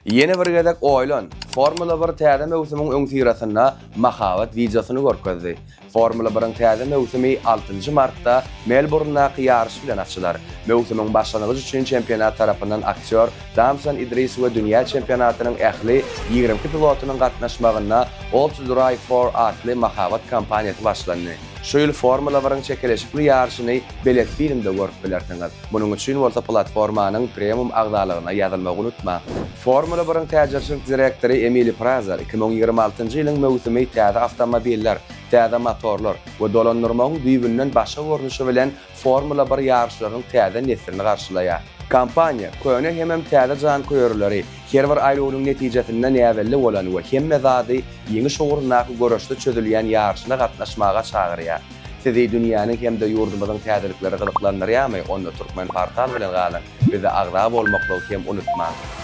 Ýene bir gezek oýlan! Formula bir täze möwsümiň öňüsyrasynda mahabat wideosyny görkezdi. Formula biriň täze möwsümi altynjy martda Melburndaky ýaryş bilen açylar. Möwsümiň başlangyjy üçin çempionat tarapyndan aktýor Damson Idris we dünýä çempionatynyň ähli 22 pilotynyň gatnaşmagynda All to Drive For atly mahabat kampaniýasy başlandy. Şu ýyl Formula biriň çekeleşikli ýaryşyny Belet filmde görüp bilersiňiz. Munuň üçin bolsa platformanyň Premium agzalygyna ýazylmagy unutmaň. Formula biriň täjirçilik direktory Emili Prazer 2026-njy ýylyň möwsümi täze awtomobiller, täze motorlar we dolandyrmagyň düýbünden başga görnüşi bilen Formula bir ýaryşlarynyň täze neslini garşylaýar. Kompaniýa, köne hemem täze janköýerleri her bir aýlawnyň netijesinde näbelli bolan we hemme zady ýeňiş ugrundaky göreşde çözülýän ýaryşyna gatnaşmaga çagyrýar. Sizi dünýäniň hem-de ýurdumyzyň täzelikleri gyzyklandyrýarmy? Onda Turkmenportal bilen galyň! Bize agza bolmaklygy hem unutmaň!